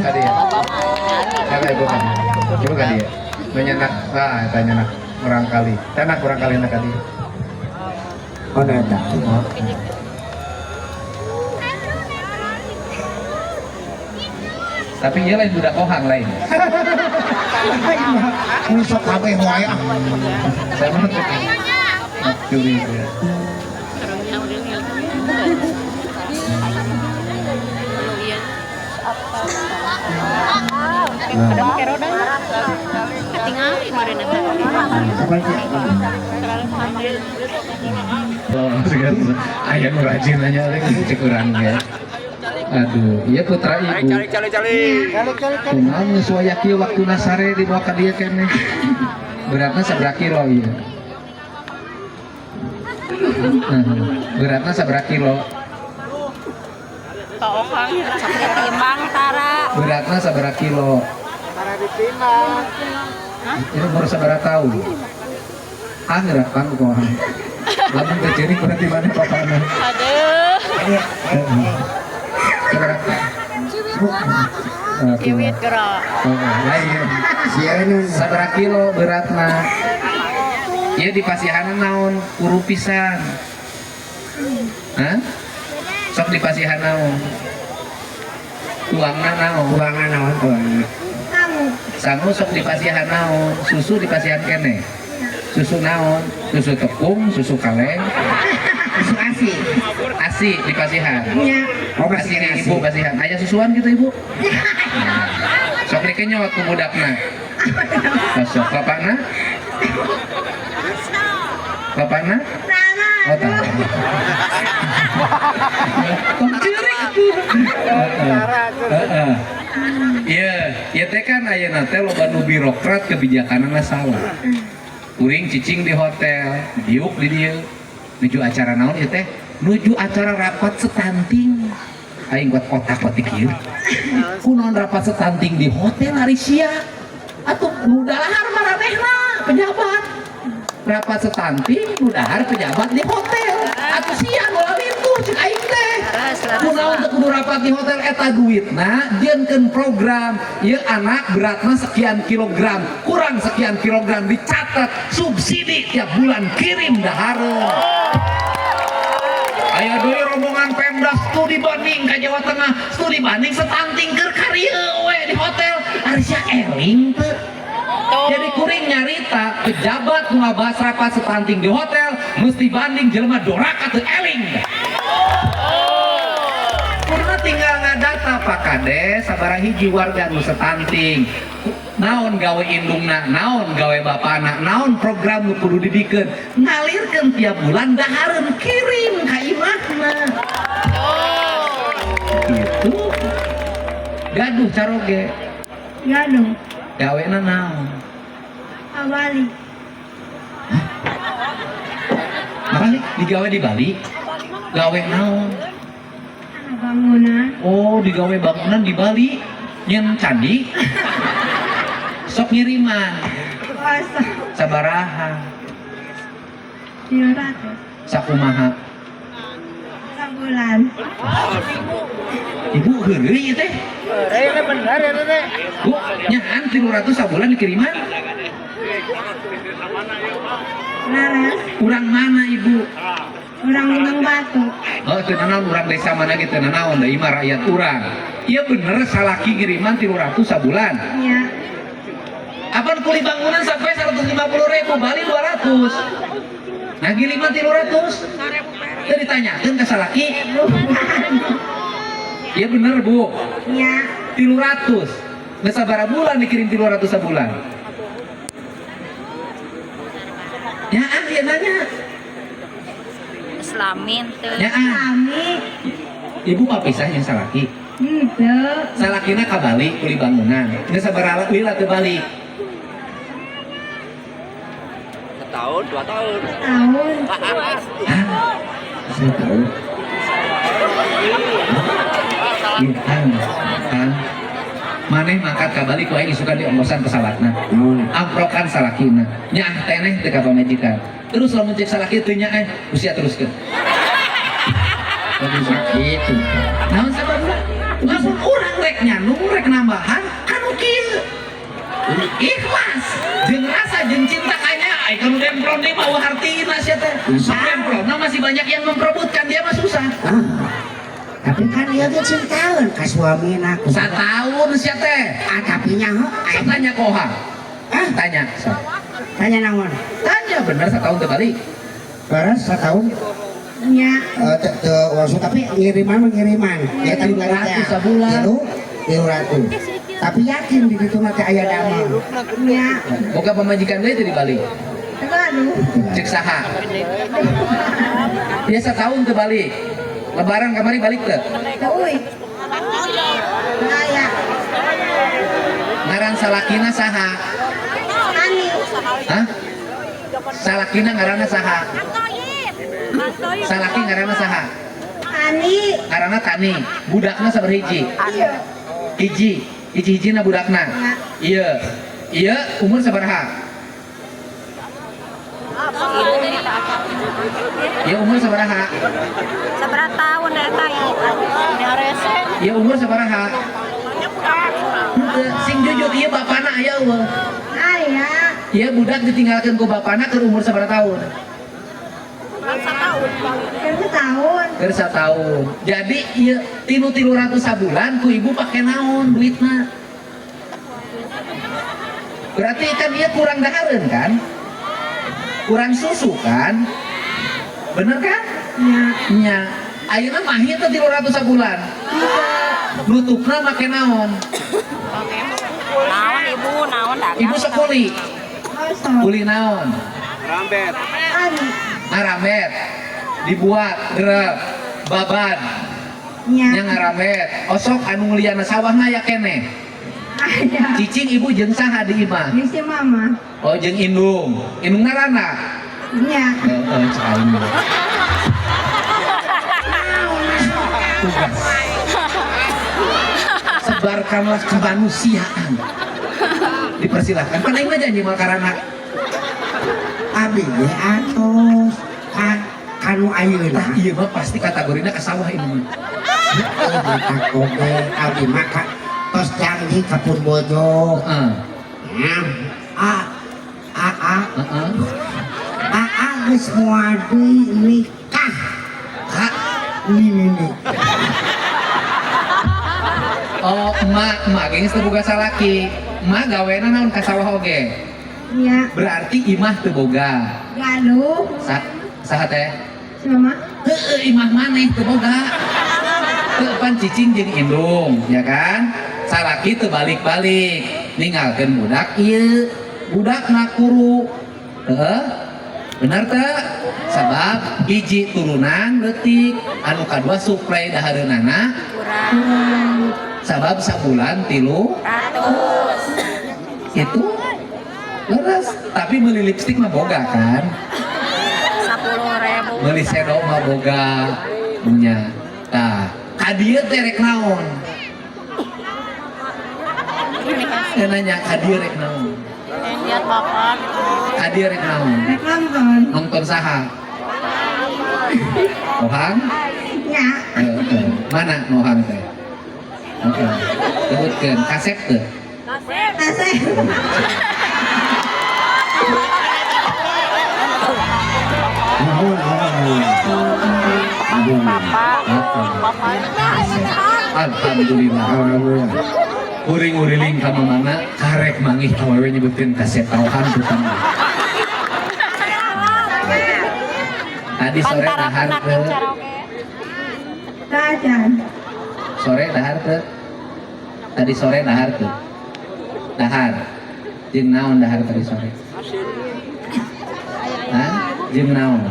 Ka dieu. Siapa ibu kan? Ibu ka dieu. Nu nyandak, nah eta nyandak murangkalih. Nyandak murangkalihna ka dieu. Oh, eta. Oh. Tapi ieu lain budak Ohang lain. Ini sok kabeh wae ah. Saya mah teu curiga. Ada pakai roda. Ketinggalan kemarin eta. Aya nu rajin nanya lagi cek urang ya. Aduh, iya putra ibu. Cari. Kumaha geus waya kieu waktuna sare dibawa ka dieu keneh. Beratna sabaraha kilo ieu? Beratna sabaraha kilo? Pak Ohang sampai timbang tara. Beratna sabaraha kilo? Tara ditimbang. Ini umur sabaraha tahun? Ah, gerak kan ku Ohang. Lamun teu ceurik berarti mana papana? Aduh. Sabaraha? Ciwit gerak. Oh, lain. Sieun. Sabaraha kilo beratna? Ieu dipasihan naon? Kuru pisan. Hah? Sok dipasihan naon? Uangna naon? Uangna naon uangna? Sangu sok dipasihan naon? Susu dipasihan keneh. Susu naon? Susu tepung, susu kaleng, Susu asi. Asi dipasihan. Iya. Oh, Asi pasihan ibu pasihan. Aya susuan gitu ibu? Nah. Sok dikenyot ku budakna. Sok bapakna? Bapakna? Oh, tahu. Tong ceurik atuh. Heeh. Iya, ieu teh kan ayeuna teh loba nu birokrat kebijakanana salah. Kuring cicing di hotel, diuk di dieu. Nuju acara naon ieu teh? Nuju acara rapat stunting. Aing kuat otak kuat pikir. Kunaon rapat stunting di hotel hari sia? Atuh nu dahar maranehna pejabat. Rapat stunting nu dahar pejabat di hotel. Atuh sia nu lalintuh cek aing teh. Kunaon teu kudu rapat di hotel eta duitna jieunkeun program ieu anak beratna sekian kilogram, kurang sekian kilogram dicatat subsidi tiap bulan kirim dahareun. Aya deui rombongan Pemda studi banding ka Jawa Tengah, studi banding stunting keur karieu we di hotel. Ari sia eling teu? Jadi kuring nyarita pejabat nu ngabahas rapat stunting di hotel mesti banding jelema doraka teu eling. Kurna tinggal ngadata Pak Kades sabaraha hiji warga nu stunting. Naon gawe indungna, naon gawe bapana, naon program nu kudu dibikeun, ngalirkeun tiap bulan dahareun kirim ka imahna. Gitu. Gaduh caroge. Gaduh. Gawena naon? Bali. Bali, digawe di Bali. Gawe naon? Bangunan. Oh, digawe bangunan di Bali. Nyen candi. Sok ngiriman. Puasa. Sabaraha? 300. Sakumaha? Sabulan. Ibu heureuy ieu teh. Heureuy bener ya teh. Bu, nyaan 300 sabulan dikiriman? Laras. Urang mana ibu? Urang Gunung Batu. Oh, teu nanaon urang desa mana ge teu nanaon da ieu mah rakyat urang. Ieu bener salaki ngiriman 300 sabulan. Iya. Apan kuli bangunan sampai 150.000, Bali 200. Nah, ngiriman 300. Teu ditanyakeun ka salaki. Iya bener bu. Iya. 300. Geus sabaraha bulan dikirim 300 sabulan? Ya, ah, dia nanya. Islamin teu. Ya, ah. Kami. Ibu papisah yang salaki. Henteu. Salakina ka Bali kuli bangunan. Geus sabaraha lila teu balik? Setahun, 2 tahun. Tahun. Hah? Saya tahu. Iya, Kang. Kang. Maneh mangkat ka Bali ku aing isukan di ongkosan pesawatna. Amprokan salakina. Nyaah teneh teu ka pamajikan. Terus lamun cek salaki teu nyaah, usia teruskeun. Sakit. Naon sababna? Lamun urang rek nyandung, rek nambahan, kan kieu. Ikhlas, jeung rasa jeung cinta kayaknya ai kalau demplon deui mah euweuh hartina sia teh. Sok demplonna masih banyak yang memperebutkan, dia mah susah. Ah. Tapi kan ieu ge cintaeun ka suamina. Sataun sia teh. Ah, tapi nyaho. Sok tanya koha. Ah, Tanya, sok. Tanya naon? Tanya bener setahun teu balik. Beres setahun. Nya. Eh, teu teu langsung, tapi ngiriman mah ngiriman. Ya tadi balik 300 sabulan. Tilu, 300. Tapi yakin di ditu mah teh aya damel. Nya. Boga pamajikan deui teu dibalik. Teu gaduh. Cek saha? Dia setahun teu balik. Lebaran kamari balik teu? Teu uy. Teu aya. Ngaran salakina saha? Ani. Hah? Salakina ngaranna saha? Salaki ngaranna saha? Ani. Ngaranna Tani. Budakna sabaraha hiji? Iya. Hiji. Hiji-hijina budakna. Iya. Iya, umur sabaraha? Iya, umur sabaraha? Seberapa tahun eta ieu? Iya, umur sabaraha? Henteu, sing jujur ieu bapana aya euweuh? Aya. Iya, budak ditinggalkeun ku bapana keur umur sabaraha tahun? Keur setahun. Keur satahun. Jadi ieu tinu 300 sabulan ku ibu pake naon duitna? Berarti kan ieu kurang dahareun kan? Kurang susu kan? Bener kan? Nya. Nya. Ayeuna mah ieu teh 300 sabulan. Nutupna make naon? Naon ibu, naon dagang? Ibu sok kuli. Kosong. Kuli naon? Rambet. Ani. Ngarambet. Dibuat grep babad. Nya. Nya ngarambet. Osok anu ngeliana sawah aya keneh. Aya. Cicing ibu jeung saha di imah? Jeung si mama. Oh, jeung indung. Indung ngaranna? Nya. Heeh, cek aing. Tugas. Sebarkanlah kemanusiaan. Dipersilahkan. Kan aing mah janji mal karana. Abi ge atos ka kanu ayeuna. Tah ieu mah pasti kategorina ka sawah ini mah. Heeh, oge abi mah ka tos janji ka pun bojo. Heeh. A a a Heeh. a a geus moal deui nikah. Ka Nini. Oh, emak, emak ge geus teu boga salaki. Emak gawena naon ka sawah oge? Nya. Berarti imah teu boga. Gaduh. Saha teh? Si mama. Heeh, imah maneh teu boga. Teu pan cicing jeung indung, ya kan? Salaki teu balik-balik, ninggalkeun budak ieu. Budakna kuru. Heeh. Bener teu? Sabab hiji turunan leutik, anu kadua suplai dahareunana Kurang. Sabab sabulan 300. Itu leres, tapi beli lipstik mah boga kan? 10.000. Beli seno mah boga nya. Tah, ka dieu teh rek naon? Saya nanya ka dieu rek naon? Lihat bapak gitu. Ka dieu rek naon? Rek nonton. Nonton saha? Ohang? Nya. Heeh. Mana Ohang teh? Heeh. Sebutkeun kasep teh. Kasep. Nuhun, nuhun. Bapak. Bapak. Alhamdulillah. Alhamdulillah. Kuring uriling ka mamana karek mangih awewe nyebutkeun kasep Ohang pertama. Tadi sore dahar ke Tajan. Sore dahar ke Tadi sore dahar ke Dahar. Jeung naon dahar tadi sore? Hah? Jeung naon?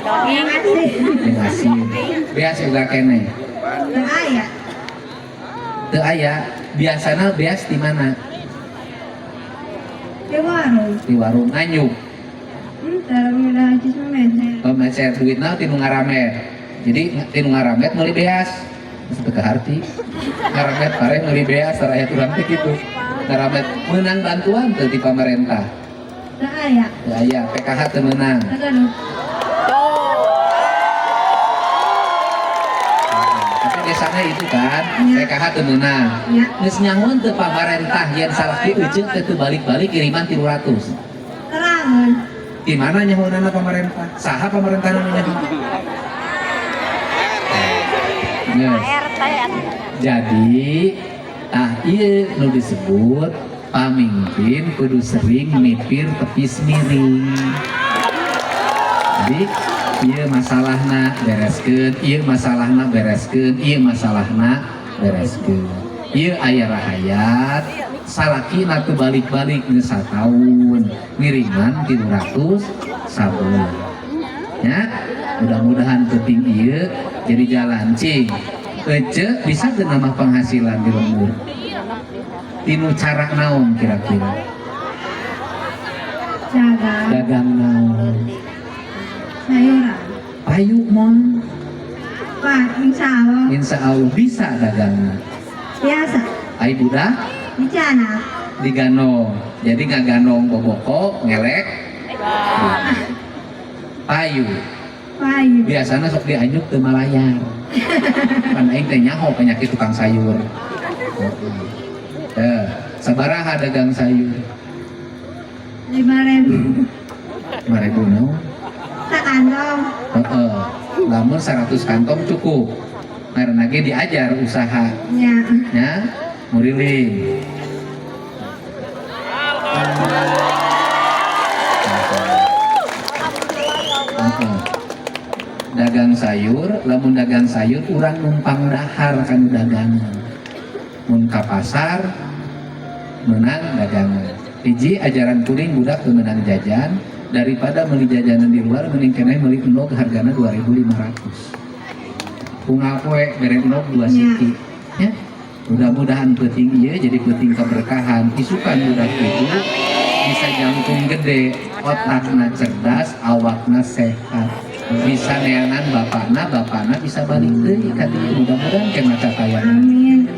Asin. Jeung asin. Beas uga keneh. Teu aya. Teu aya. Biasana beas di mana? Di warung. Di warung anyuk. Henteu udah cis meser. Oh, meser duitna ti nu ngaramet. Jadi ti nu ngaramet meuli beas. Geus teu kaharti. Ngaramet pare meuli beas rakyat urang teh kitu. Ngaramet meunang bantuan teu ti pamarentah. Teu aya. Teu aya, PKH teu meunang. Teu gaduh. Tapi Desana itu kan, Ya. PKH teu meunang. Ya. Geus nyahoan teu pamarentah yen salaki eceuk teh teu balik-balik kiriman 300? Terangan. Di mana nyahoanana pamarentah? Saha pamarentah nu nyaho? Yes. RT. Jadi, ah iya nu disebut pamimpin kudu sering mipir tepis miring. Jadi, ieu masalahna bereskeun, ieu masalahna bereskeun, ieu masalahna bereskeun. Ieu aya rahayat, salakina teu balik-balik geus sataun, ngiriman 300 sabulan. Ya, mudah-mudahan penting ieu jadi jalan cing. Ece bisa teu nambah penghasilan di lembur? Tinu cara naon kira-kira? Dagang. Dagang naon? Sayuran. Payu moal? Pak, insya Allah. Insya Allah bisa dagangna. Biasa. Ai budak? Bicara. Diganong. Jadi ngaganong boboko ngelek. Payu. Payu. Biasanya sok dianjuk teu malayar. Pan aing teh nyaho penyakit tukang sayur. Eh, sabaraha dagang sayur? 5.000. 5.000 naon? Sakantong. Heeh. Lamun 100 kantong cukup. Karena ge diajar usaha Ya. nya muriling. Heeh. Dagang sayur, lamun dagang sayur urang numpang dahar kan dagangan. Mun ka pasar menang dagangan. Hiji ajaran kuring, budak teu meunang jajan, daripada beli jajanan di luar mending keneh meuli endog hargana 2.500. Unggal poe bere endog dua siki. Ya. Mudah-mudahan peuting ieu jadi peuting keberkahan. Isukan budak itu bisa jangkung gede, otakna cerdas, awakna sehat. Bisa neangan bapakna, bapakna bisa balik deui ka dieu. Mudah-mudahan kena capaian. Amin.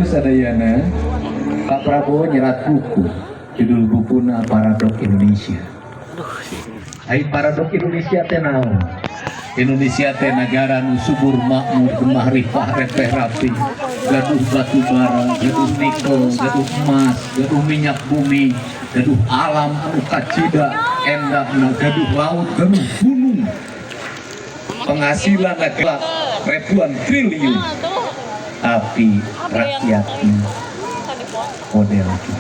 sadayana, Pak Prabowo nyerat buku, judul bukuna Paradok Indonesia. Ai paradok Indonesia teh naon? Indonesia teh negara nu subur, makmur, gemah ripah repeh rapi, gaduh batu bara, gaduh nikel, gaduh emas, gaduh minyak bumi, gaduh alam anu kacida endahna, gaduh laut, gaduh gunung, penghasilan negara ribuan triliun, tapi rakyatnya model gitu.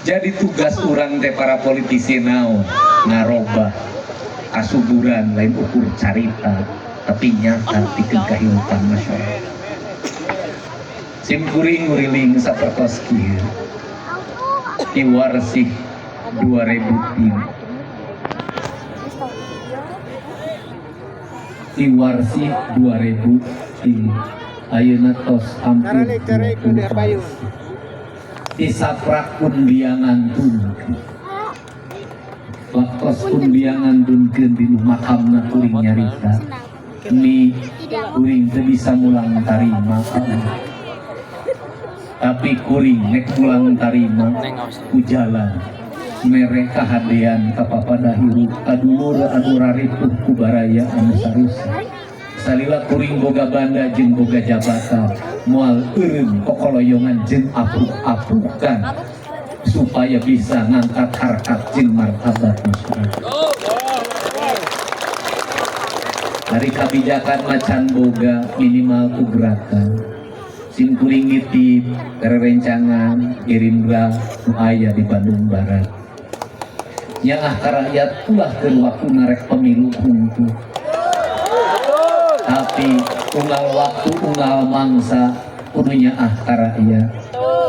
Jadi tugas urang teh para politisi naon? Ngarobah kasuburan, lain ukur carita, tapi nyata pikeun kahirupan masyarakat. Sim kuring nguriling sapertos kieu. Ti Warsih 2003. Ti Warsih 2003. Ayeuna tos hampir 20 tahun. Tisaprak undiangan tunkeun, waktos undiangan tunkeun di makamna kuring nyarita ni kuring teu bisa mulang tarima, tapi kuring nek mulang tarima ku jalan mere kahadean ka papada hirup, ka dulur anu raripuh ku baraya anu sarusa. Salila kuring boga banda jeung boga jabatan, moal eureun kokoloyongan jeung apruk-aprukan supaya bisa ngangkat harkat jeung martabat masyarakat. Dari kebijakan macan boga, minimal ku gerakan. Sim kuring ngitip rerencangan Gerindra nu aya di Bandung Barat. Nyaah ka rakyat ulah keur waktu narek pemilu hungkul, tapi unggal waktu, unggal mangsa kudu nyaah ka rakyat.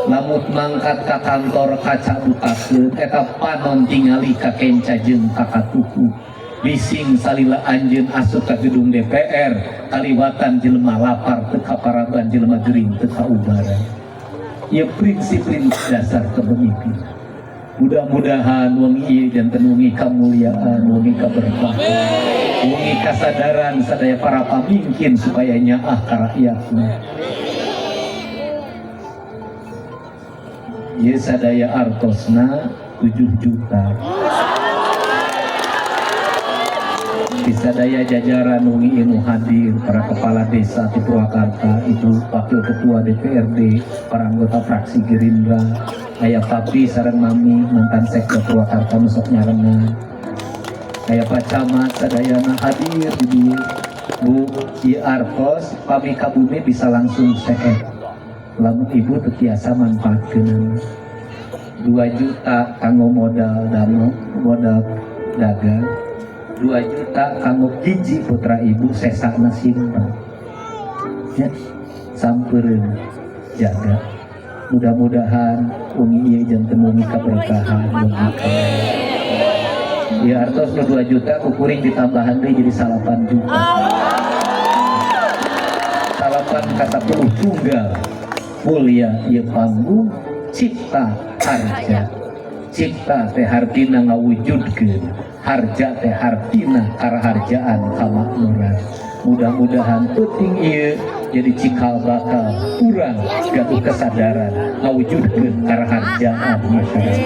Lamun mangkat ka kantor, kaca bukakeun, eta panon tingali ka kenca jeung ka katuhu. Bising salila anjeun asup ka gedung DPR kaliwatan jelema lapar teu kaparaban, jelema gering teu kaubaran. Ieu prinsip-prinsip dasar kepemimpinan. Mudah-mudahan wengi ieu janten wengi kamuliaan, wengi kaberkahan, wengi kasadaran sadaya para pamingkin supaya nyaah ka rakyatna. Ieu sadaya artosna 7 juta. Di sadaya jajaran wengi nu hadir, para kepala desa di Purwakarta, Ibu Wakil Ketua DPRD, para anggota fraksi Gerindra, aya papi sareng mami mantan Sekda Purwakarta nu sok nyarengan, aya Pak Camat, sadayana hadir di dieu. Bu, ieu artos pami ka bumi bisa langsung seet. Lamun ibu teu tiasa manfaatkeun, 2 juta kanggo modal damel, modal dagang, 2 juta kanggo hiji putra ibu, sesana simpan ya, sampereun jaga. Mudah-mudahan wengi ieu janten wengi kaberkahan, wengi. Ya, artos nu 2 juta ku kuring ditambahan deui jadi 9 juta. Salapan ka 10 tunggal mulia ieu panggung Cipta Harja. Cipta teh hartina ngawujudkeun, harja teh hartina karaharjaan, kamakmuran. Mudah-mudahan penting ieu jadi cikal bakal urang gaduh kesadaran ngawujudkeun karaharjaan masyarakat.